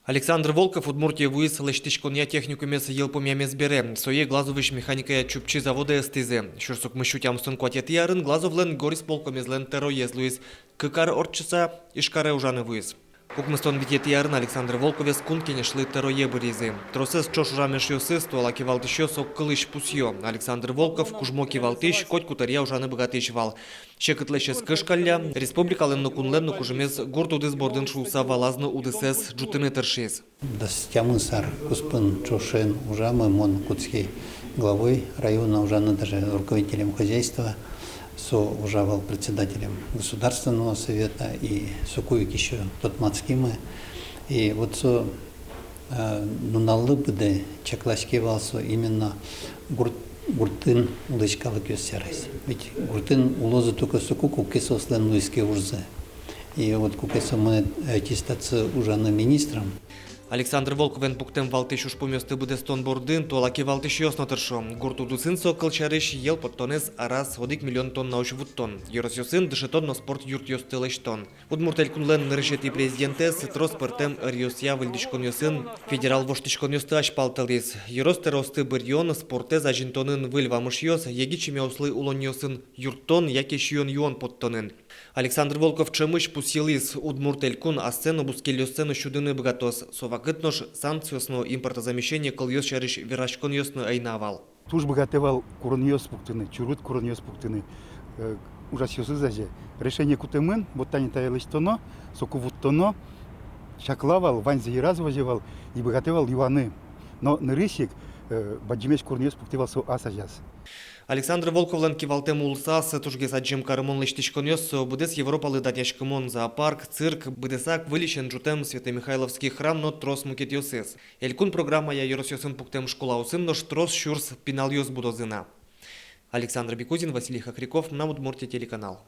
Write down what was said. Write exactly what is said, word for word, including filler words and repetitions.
Александр Волков Удмуртие вуиз лэсьтӥськонъя техникумез йылпумъямез бере. Сое Глазовысь механикая Чупчи заводэ ыстӥзы. Сюрс укмыссю тямыстон куатетӥ арын Глазовлэн горисполкомезлэн тӧроез луиз. Кык ар ортчыса, Ижкаре ужаны вуиз. Укмыстон витетӥ арын Александр Волковез Кун Кенешлы тӧрое быръизы. Тросэз ӵош ужам эшъёсыз, туала кивалтӥсьёс огкылысь пусъё: Александр Волков, кужмо кивалтӥсь, котькуд ӧръя ужаны быгатӥсь вал. Секытлэсь ӧз кышкалля, республикалэн но кунлэн но кужымез гурт удыс бордын шуыса валаз но удысэз ӝутыны тыршиз. Дас тямыс ар куспын ӵошен ужамы, мон кутски главой района ужаны, даже руководителем хозяйства, со ужа вал председателем Государственного Совета, и соку ик ещё тодматскимы. И вот со, э, нуналлы быдэ чаклаське вал со именно гурт, гуртын улӥсь калыкъёс сярысь. Ведь гуртын улозы только соку, куке соослэн луиз ке ужзы. И вот куке со монэ, э, ӧтиз татчы ужаны министром. Александр Волковен пуктэм валтӥсь ужпумъёсты быдэстон бордын туала кивалтӥсьёс но тыршо. Гурт удысын со, кылсярысь, йӧл поттонэз араз одӥг миллион тоннаозь вуттон. Ёросъёсын дышетон но спорт юртъёсты лэсьтон. Удмурт Элькунлэн нырысетӥ президентэз трос пӧртэм ӧръёсъя выльдӥськонъёсын федерал воштӥськонъёсты азьпалтылӥз. Ёрос тӧроосты быръён, спортэз азинтонын выль вамышъёс, егит семьяослы улонъёсын юрттон яке сиён-юон поттонын. Александр Волков ӵемысь пусйылӥз: Удмурт Элькун ассэ но бускельёссэ но сюдыны быгатоз. Со вакыт нош санкциос но импортозамещение кылъёс сярысь вераськонъёс но ӧй на вал. Туж быгатэ вал куронъёс пуктыны, чурыт куронъёс пуктыны, э, ужасьёсыз азе. Решение кутэмын, вот тани тае лэсьтоно, соку вуттоно, чакла вал, ваньзэ йыраз возе вал и быгатэ вал юаны. Но нырысь ик, э, бадӟымесь куронъёс пуктэ вал со ас азяз. Александр Волковлэн кивалтэм улсаз тужгес адӟем карымон лэсьтӥськонъёс — со быдэс Европалы данъяськымон зоопарк, цирк, быдэсак выльысен ӝутэм Свято-Михайловский храм но трос мукетъёсыз. Элькун программая ёросъёсын пуктэм школаосын нош трос сюрс пиналъёс будозы на. Александр Бекузин, Василий Хохряков, «Мынам Удмуртие» телеканал.